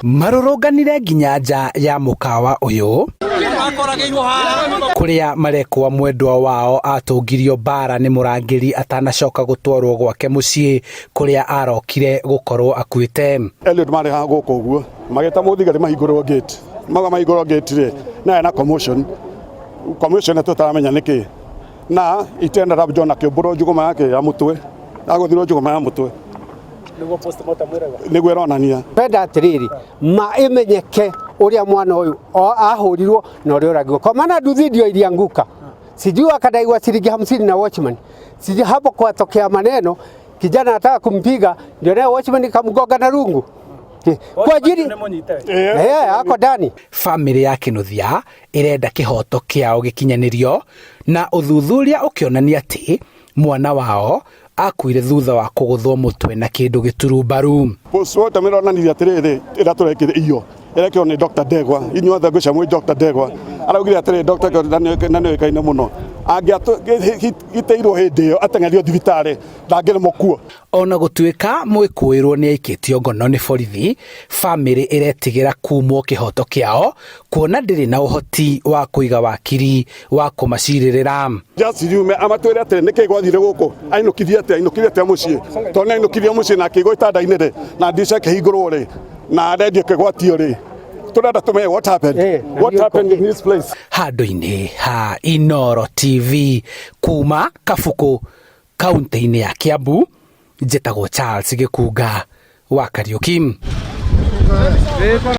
Marũrũnganire nginya nja ya mũkawa ũyũ kũrĩa marekwo mwendwa wao atũngirio mbara nĩ mũrangĩri atanacoka gũtwarwo gwake mũciĩ kũrĩa arokire gũkorwo akuĩte. Eliud marĩ haha gũkũ ũguo magĩta mũthigari mahingũrwo gate, mauga mahingũrwo gate rĩ, na ena commotion, commotion tũtaramenya nĩkĩ, na it ended up John akĩũmbũrwo njũgũma yake ya mũtwe, agũthirwo njũgũma ya mũtwe nĩguo ĩronania. Twenda atiriri ma imenyeke uria mwana uyu ahurirwo na uria oragirwo, kwa maana nduthi ndio ilianguka, sijui akadaiwa shilingi 50 na watchman, sijui hapo kwatokea maneno, kijana anataka kumpiga, ndio naye watchman kamgonga na rungu kwa ajili ako ndani. Famĩlĩ ya Kinuthia ĩrenda kĩhoto kĩao gĩkinyanĩrio na ũthuthuria ũkĩonania atĩ mwana wao akuire thutha wa kũgũthwo mũtwe na kĩndũ gĩturumbaru. Postmortem ĩronanirie atĩrĩrĩ, ĩrĩa tũrekire iyo ĩrekirwo nĩ Dr. Ndegwa, inyuothe ngwĩciria mwĩ Dr. Ndegwa, araugire atĩrĩrĩ, Dr. na nĩ oĩkaine mũno, angĩagitĩirwo hĩndĩ ĩyo ateng'erio thibitarĩ ndangĩrĩ mũkuo. Ona gũtuĩka mwĩkũĩrwo nĩ aikĩtio ngono nĩ borithi, famĩlĩ ĩretigĩra kumwo kĩhoto kĩao kuona ndĩrĩ na ũhoti wa kũiga wakiri wa kũmacirĩrĩra. Justice yume amatwĩre atĩrĩ, nĩkĩ gwathire gũkũ, ainũkirie atĩa, ainũkirie atĩa mũciĩ, tondũ nĩ ainũkirie mũciĩ na akĩigwo itanda-inĩ rĩ, na ndica ĩkĩhingũrwo rĩ, na redio ĩkĩgwatio rĩ, tũrenda tũmenye what happened, what happened in this place. Handũ-inĩ ha Inooro TV kuma Kabuku kaunti-inĩ ya Kiambu, njĩtagwo Charles Gĩkunga wa Kariuki.